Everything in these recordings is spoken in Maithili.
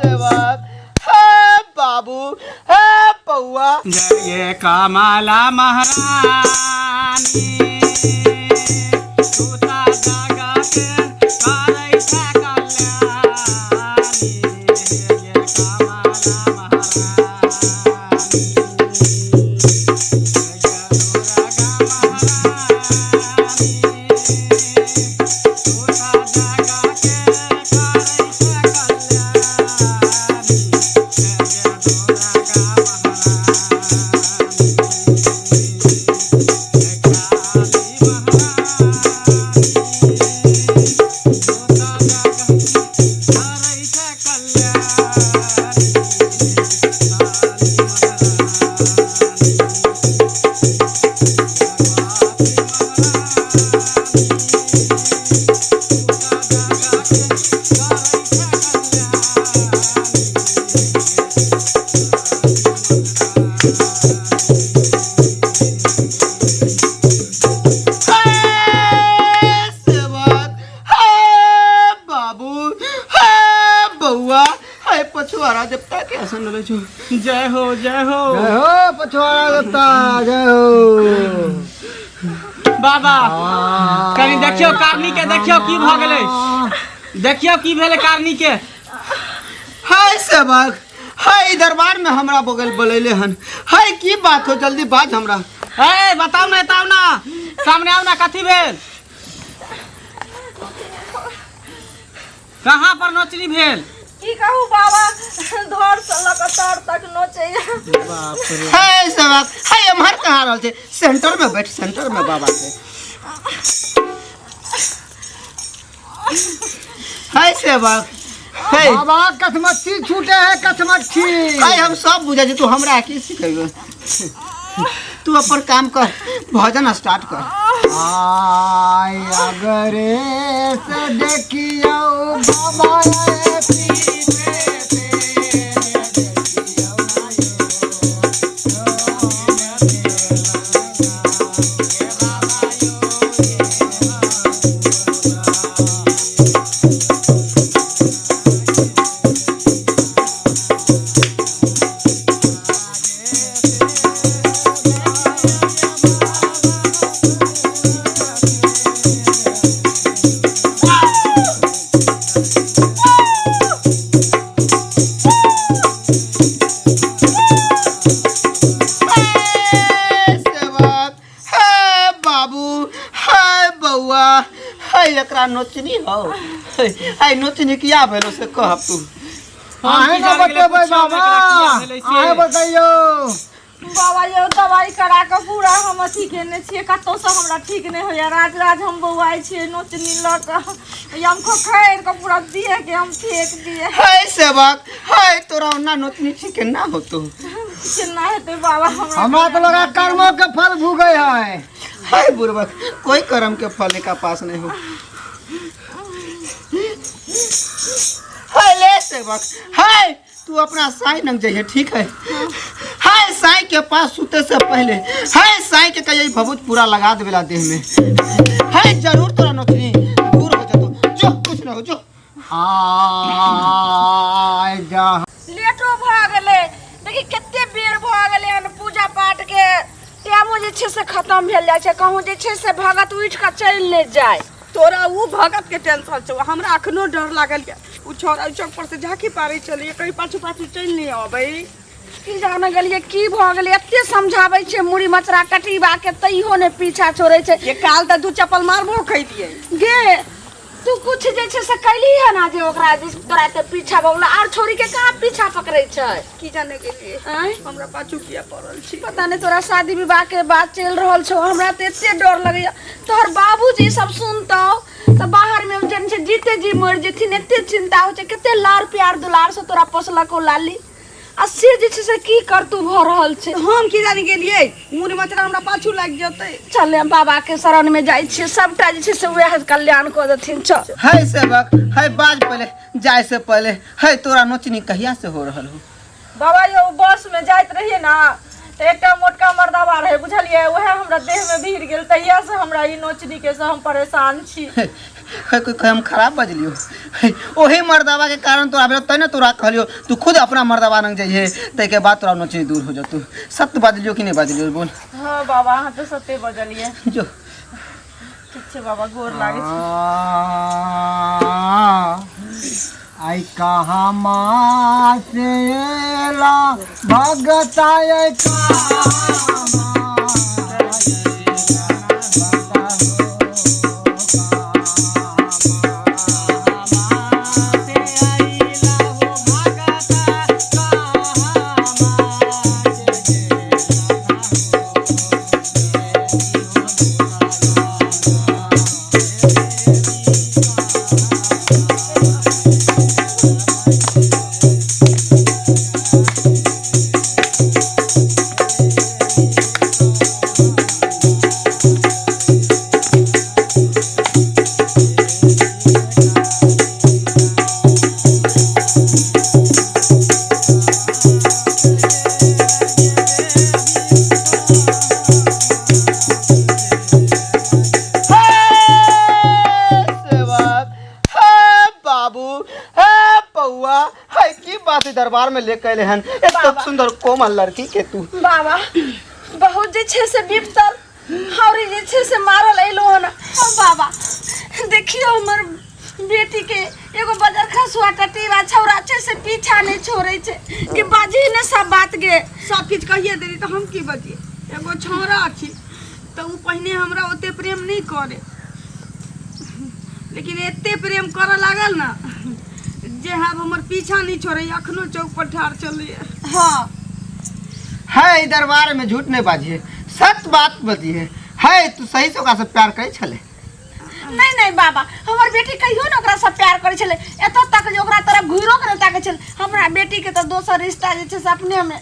सेवक, हे बाबू, हे पौआ। जय कमला महारानी, तूता जगत करै छै कल्याणी। जय कमला महारानी, जय दुर्गा महारानी, तूता जगत करै छै कल्याणी। जय दुर्गा महारानी, जय काली महारानी, तूता जगत करै छै कल्याणी। काली महारानी, भगवती महारानी, तूता जगत करै छै कल्याणी। हे सेवक, हे बाबू, हे बौआ, हे पछुआरा देवता के आसन डोलै छौ। जय हो, जय हो। जय हो पछुआरा देवता, जय हो। बाबा, कनि देखियौ कारनी के, देखियौ की भऽ गेलै, देखियौ की भेलै कारनी के। हाय सेवक, हाय, दरबार में हमरा बगल बोलैले हन, हाय की बात हो, जल्दी बाज हमरा। ए बताउ ना, बताउ ना, सामने आउ ना, कथी भेल, कहाँ पर नोचनी भेल? की कहू बाबा, धर से लऽ कऽ तर तक नोचैया। बाप रे। हाय सेवक, हाय एम्हर कहाँ रहल छै, सेंटर में बैठ, सेंटर में बाबा के। हाय सेवक, हाय। बाबा, कथमच्छी छूटे है, कथमच्छी। हाय, हम सब बुझै छी, तू हमरा की सिखेबे, तू अपन काम कर, भजन स्टार्ट कर। आय अगरे से देखियो बाबा, आए पीछे से देखियो हे सेवक, हे बाबू, हे बौआ, हे एकरा नोचनी हो, हे नोचनी किया भेलो से कहब तू। हम अहें की ना जाने गेलियै, बतेबै पुछियौ ने बाबा, एकरा किया भेलै से। अहें बतैयौ। बाबा यौ, दवाइ करा कऽ पूरा हम अथी केने छियै, कतहुसँ हमरा ठीक नहि होइए। राज राज हम बौआइ छियै नोचनी लऽ कऽ, या हम खोखैर कऽ पूरा देहके हम फेक दिए। हे सेवक, हे तोरा ओना नोचनी ठीक ना होतो। केना हेतै बाबा हमरा? हमरा तो लगा कर्मों के फल भूगे है। हे बुड़बक, कोई कर्म के फल का पास नहीं हो। हे ले सेवक, हे तू अपना साईं नंग जाइए, ठीक है? हाय साईं के पास सुते से पहले हाय साईं के कहिए भभूत पूरा लगा देवेला देह में, हाय जरूर तोरा नौकरी दूर हो जतो, जो कुछ ना हो जो। आय जा। लेटो भऽ गेलै, देखी कते बेर भऽ गेलै हन, पूजा पाठ के टाइमो जे छै से खत्म भेल जाइ छै, कहूँ जे छै से भगत उठि कऽ चलि नहि जाय। तोरा उ भगत के टेंशन छौ, हमरा अखनो डर लागल ये। उ छौड़ा ओहि चौक पर से झांकी पारै छलियै, कहीं पाछू पाछू चलि नहि अबै। की जाने गेलियै की भऽ गेलै, एते समझाबै छियै मुड़ी मचरा कटीबा के तैयो नहि पीछा छोड़ै छै। ये काल तऽ दू चप्पल मारबो खैलियै। गे, तू कुछ जे छै से कैली है ना जे ओकरा जे तोरा एते पीछा भऽ गेलो? आर छोरी के कहाँ पीछा पकड़ै छै? की जाने गेलियै। आँय? हमरा पाछू किया पड़ल छी? पता नहि, तोरा शादी विवाह के बात चलि रहल छौ, हमरा तऽ एते डर लगैया, तोहर बाबूजी सब सुनतौ तऽ बाहर में जन छै जीते जी मरि जेथिन, एते चिंता होइ छै। कते लाड़ प्यार दुलार से तोरा पोसलक ओ लाली, आ से जे छै से की करतू भऽ रहल छै। हम की जानी गेलियै मुड़ी मचरा हमरा पाछू लागि जेतै। चल, हम बाबा के शरण में जाइ छियै, सबटा जे छै से वएह कल्याण कऽ देथिन, चल। है सेवक, है बाज पहले, जाय से पहले, है तोरा नोचनी कहिया से हो रहल हो? बाबा यौ, बस में जाइत रहियै ना तऽ एकटा मोटका मर्दाबा रहै बुझलियै, उएह हमरा देहमे भिड़ गेल, तहियासँ हमरा ई नोचनी के से हम परेशान छी। हे, कोई कोई हम खराब बजलियो? हे, ओही मर्दावा के कारण तोरा भेलो, तै ने तोरा कहलियो तू खुद अपना मर्दावा रंग जइहे, ताहिके बाद तोरा नोचनी दूर हो जतू। सत्य बजलियो कि नहीं बजलियो, बोल। हँ बाबा, अहाँ तऽ सत्य बजलियै। जो। ठीक छै बाबा, गोर लागै छी। आई कहाँ माँ से एला भगत, आय सेवक, हे बाबू, हे पौआ, हे की बात है दरबार में लेके अयले हन एतेक सुंदर कोमल लड़की के तू? बाबा, बहुत जे छै से बिपतल हौरी जे छै से मारल अयलो हन। ओ बाबा, देखियो हमर बेटी के एगो बजर खसुआ टटीवा छौरा छै से पीछा नहीं छोड़े छै, कि बाजी ने सब बात गे। सब किछु कहिए देली तऽ हम की बजिए? एगो छौड़ा छी तऽ ओ पहिने हमरा ओते प्रेम नहि करे, लेकिन एते प्रेम करऽ लागल ने जे आब हमर पीछा नहि छोड़ैए, अखनो चौक पर ठाढ़ चलैए। हाँ। है, ई दरबार में झूठ नहीं बाजिए, सच बात बजिए। है, तू सही से ओकरा से प्यार करै छले? नहीं नहीं बाबा, हमर बेटी कहियो ने ओकरा से प्यार करै छलै, एतऽ तक जे ओकरा तरफ घुरो के नहि ताकै छलै। हमरा बेटी के तऽ दोसर रिश्ता जे छै से अपने मे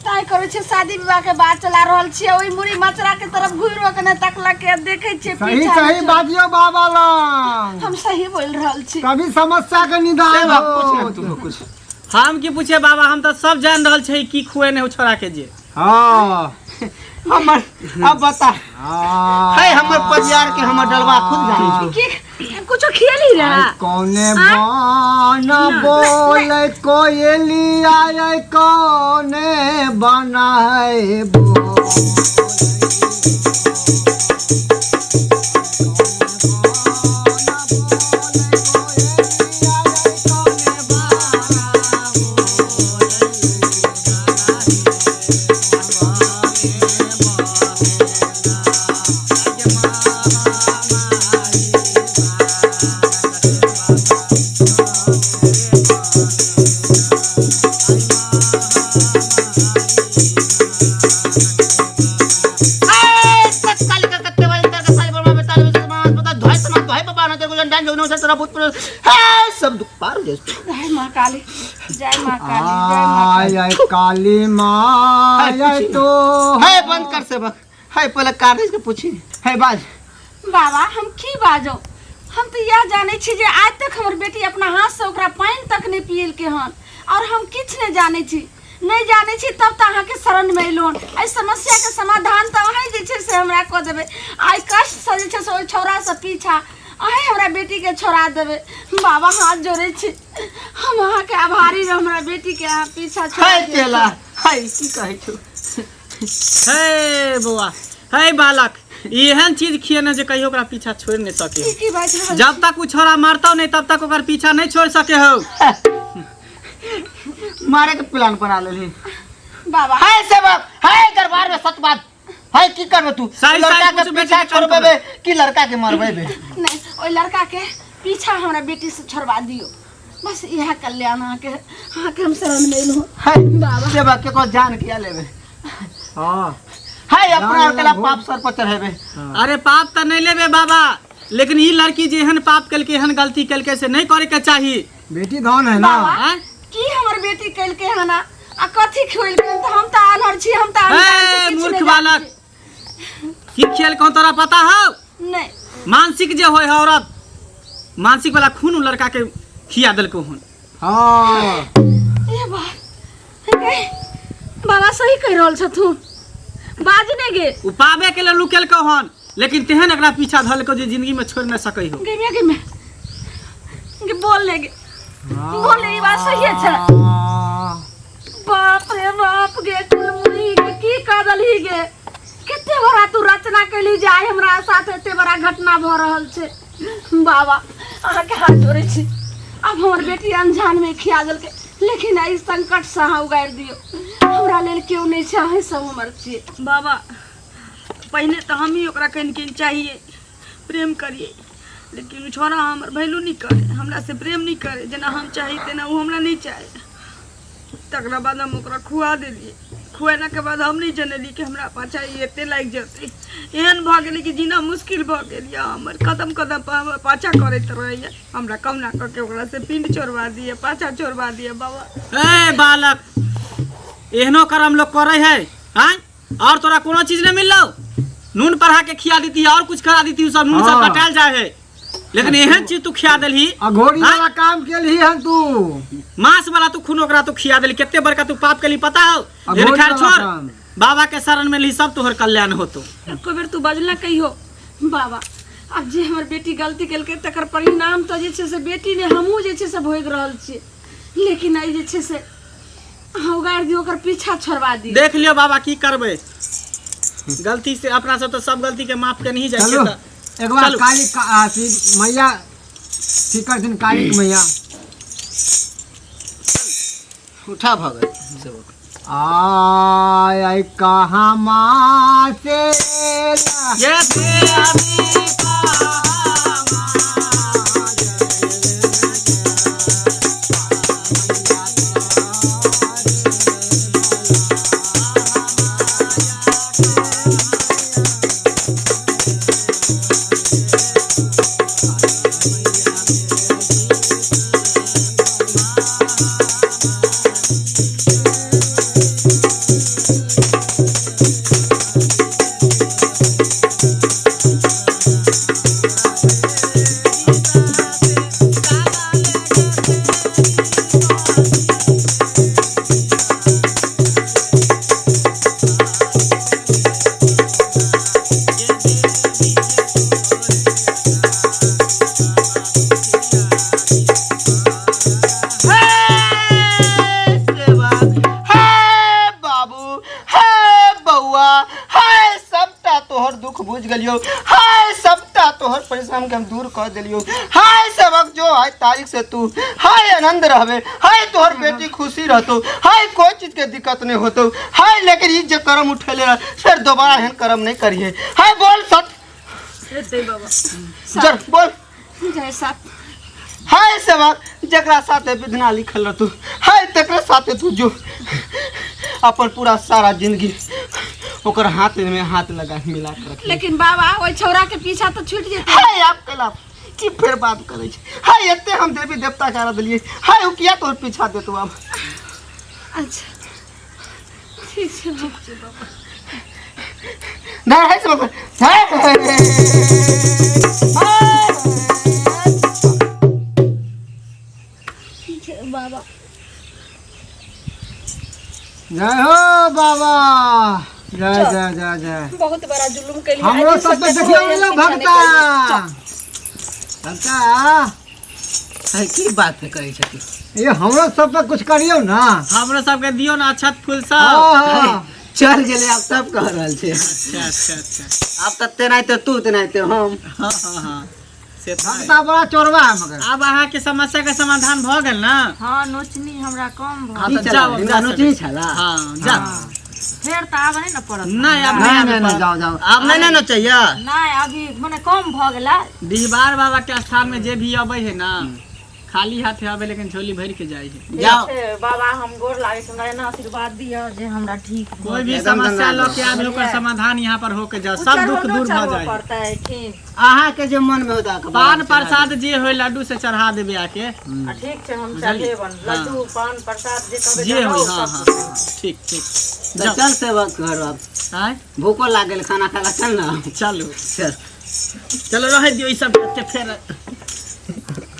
तय करै छै, शादी विवाह के बात चला रहल छियै, ओहि मुड़ी मचरा के तरफ घुरो के नहि तकलक के देखै छियै सही पीछा सही नहि छोड़ै। बाजियो बाबा लंग। हम सही बोलि रहल छी। तभी समस्या के निदान सेवक, पूछ ने होत। तू कुछ। हम की पूछे बाबा, हम तऽ सब जान रहल छै की खुएने हो छोड़ा के जे। हाँ। हमर अब बता। हाँ। है, हमर परिवार के हमर डलवा खुद जानै छौ। की कुछो खेली रहा? आई कौने बन बोले कोयली, आय कौने बनाए बोल। है, तत्काल कलकत्ते वाले तर साल बर्मा में ताल में समाज पता धोय समाज धोय बाबा ना तेरे को जन जो नो तेरा भूत प्रेत, है सब दुख पार हो जाए। जय माँ काली, जय माँ काली, जय माँ। आय आय काली माँ है, आय पूछी। तो है, बंद कर सेवक, है पहले कार्य के पूछी, है बाज। बाबा, हम की बाजो? हम तऽ इएह जानै छी जे आज तक हमर बेटी अपना हाथसँ ओकरा पानि तक नहि पियलकै हन, आओर हम किछु नहि जानै छी, नहि जानै छी, तब तऽ अहाँके शरणमे अयलहुँ हन। एहि समस्याके समाधान तऽ अहीँ जे छै से हमरा कऽ देबै। आइ कष्टसँ जे छै से ओहि छौड़ासँ पीछा अहीँ हमरा बेटीके छोड़ा देबै। बाबा, हाथ जोड़ै छी हम अहाँके आभारी रहब, हमरा बेटीके अहाँ पीछा छोड़ा है दियौ। चेला, है की कहै छौ? हे बौआ, हे बालक, ई एहन चीज खिएने जे कहियो ओकरा पीछा छोड़ि नहि सके। की की बाजि रहल? जब तक ओ छोड़ा मारतौ नहि तब तक ओकर पीछा नहि छोड़ सके हो। मारे के प्लान बना लेली। बाबा। है सेवक, है दरबार में सच बात है, की करबे तू? सही लड़का सही के पूछ बेटी पीछा के कान छोड़बे कि लड़का के मरबेबे? नहि, ओहि लड़का के पीछा हमरा बेटी से छोड़वा दियौ, बस इएह कल्याण। अहाँके अहाँके हम शरण में एलहुँ। है सेवक, केकरो जान किया लेबे? हाँ। है, अपना जान अकेला लेबो। पाप सर पर चढ़ेबे? अरे पाप तऽ नहि लेबे बाबा, लेकिन ई लड़की जे एहन पाप केलकै, एहन गलती केलकै, से नहि करे के चाही। बेटी धन है ना। बाबा। आँय? की हमर बेटी केलकै हन आ कथी खुएलकै हन? तऽ हम तऽ आन्हर छी, हम तऽ अनजान छी, हे किछु मूर्ख नहि बालक, की खेल कहूँ तोरा पता हौ? जानै छी। नहि। मानसिक जे होय है औरत, मानसिक वाला खून उ लड़का के खिया देलको हन। हाँ। ए बा, ए, बाबा सही कहि रहल छथुन। बाज ने गे। उ पाबे के लेल लुकेलकौ हन, लेकिन तेहन एकरा पीछा धलकौ जे जिंदगी में छोड़ नहीं सकै हो। गे गे गे गे बोल ले गे, बोल ले, ई बात सही छै। बाप रे बाप गे कुलमुही गे, की कर दलही गे? कते बड़ा तू रचना कैली जे आइ हमरा साथ एते बड़ा घटना भऽ रहल छै। बाबा अहाँके हाथ जोड़ै छी, आब हमर बेटी अनजान में खिया देलकै, लेकिन एहि संकट से अहाँ उगारि दियौ। हमरा लेल केओ नहि छै, अहीं सब हमर छियै। बाबा पहिने तऽ हमही ओकरा कनि कनि चाहिए प्रेम करिए, लेकिन ओ छोड़ा हमर वैल्यू नहि करे, हमरा से प्रेम नहि करे, जेना हम चाही तेना ओ हमरा नहि चाहे। तकरा बाद हम ओकरा खुआ देलियै। खुएलाके बाद हम नहि जनलियै कि हमरा पाछा ई एते लागि जेतै। एहन भऽ गेलै कि जीना मुश्किल भऽ गेल यऽ हमर। कदम कदम पर हमर पाछा करैत रहैया। हमरा कहुना कऽ के ओकरा से पिंड चोरबा दिअ, पाछा चोरबा दिअ बाबा। ए बालक, एहनो कर्म लोग करे है आँय? और तोरा कोनो चीज नहीं मिललो? नून पढ़ा के खिया देती और कुछ करा देती, सब नून सब कटाल जाए है, लेकिन एहन चीज तू खिया देलही। अघोरी हाँ? वाला काम केलही हन तू। मांस वाला तू खून ओकरा तू खिया देली, कते बड़का तू पाप केली पता हो? अघोरी लेकिन खैर वाला छोड़, काम। बाबा के शरण में ली सब तोहर कल्याण होतो। एको बेर तू बजला कहियो बाबा, आब जे हमर बेटी गलती केलकै तकर परिणाम तऽ जे छै से बेटी ने हमहूँ जे छै से भोगि रहल छियै, लेकिन एहि जे छै से अहाँ उगारि दियौ, ओकर पीछा छोड़वा दियौ। देख लियो बाबा की करबै, गलती से अपना सब तो सब गलती के माफ के नहीं जाइ चलू छै। एक बार चलू। काली अथी मैया ठीक करथिन, काली मैया। उठा भगत सेवक। आय आय कहाँ माँ से ला। ये देवी हे सेवक, हे बाबू, हे बउआ, हे सबटा तोहर दुख बुझ गेलियो, हे सबटा तोहर परेशान के हम दूर कर देलियो। हाय सेवक, जो आय तारीख से तू हाय आनंद रहबे, हाय तोहर बेटी खुशी रहतो, हाय कोई चीज के दिक्कत नहीं होतो। हाय लेकिन ई जे कर्म उठेले रह फिर दोबारा एहन कर्म नहीं करिए। हाय बोल सत हेतै बाबा। जर बोल जय सात। हाय सेवक, जकरा साथे विधना लिखल रहतू हाय तकरे साथे तू जो अपन पूरा सारा जिंदगी ओकर हाथ में हाथ लगा मिला के रख। लेकिन बाबा ओहि छौड़ा के पीछा तऽ छूटि जेतै। हाय आप कला की फेर बात करै छै? हाय एते हम देवी देवता करा देलियै, हाय ओ किया तोहर पीछा देतौ आब? अच्छा ठीक छै बाबा। धर हाय सेवक, हाय बाबा। जय हो बाबा, जय जय जय जय। बहुत बड़ा जुलुम केलियै। हमरो आइ सब पे दिन देखियौ सत्य मिलो पीछा नहि भक्ता। करियै। भक्ता है की बात कहै छथिन? ये हमरो सब पे कुछ करियौ ना। हमरो सबके दियौ ना अक्षत फूल सब। हाँ, हाँ। चल गेलै आब सब कह रहल छै। अच्छा अच्छा अच्छा। आब तऽ तेनाहिते तू तेनाहिते हम। हाँ हाँ हाँ से तऽ है। भक्ता बड़ा चोरवा है मगर। आब अहाँके समस्या के समाधान भऽ गेल ना? हाँ नोचनी हमरा कम भऽ हाँ की तऽ छला? जाउ, हिनका जा नोचनी सकै। छला? हाँ जा। फेर तऽ आब नहि ने पड़त। नहीं आब नहीं, नहीं नहीं, आबे नहीं, पड़त। जाओ, जाओ। आब नहीं ने नोचैया? नहीं अभी मने कम भऽ गेला। डिहबार बाबा के स्थान में जे भी अबै है ना खाली हाथे आबे, लेकिन झोली भर के जाइ है। जाओ बाबा हम गोर लागै छी, हमरा एना आशीर्वाद दिअ जे हमरा ठीक भऽ कोई भी एकदम समस्या दंगा लऽ के आबे ओकर समाधान यहाँ पर होके जाओ, सब दुख दूर भऽ जाए। पड़तै ठीक। अहाँ के जे मन में होता पान प्रसाद जे होय लड्डू से चढ़ा देबे आके। आ ठीक छै हम चढ़ेबन लड्डू पान प्रसाद जे कहबै जे होय। चढ़ाउ, हाँ सब हाँ कुछ। हाँ, ठीक ठीक। तऽ जाओ। चल सेवक घर, आब आँय भूखो लागल, खाना खाला चल ना। चलू चल चलो रहै दियौ ई सब एते फेर।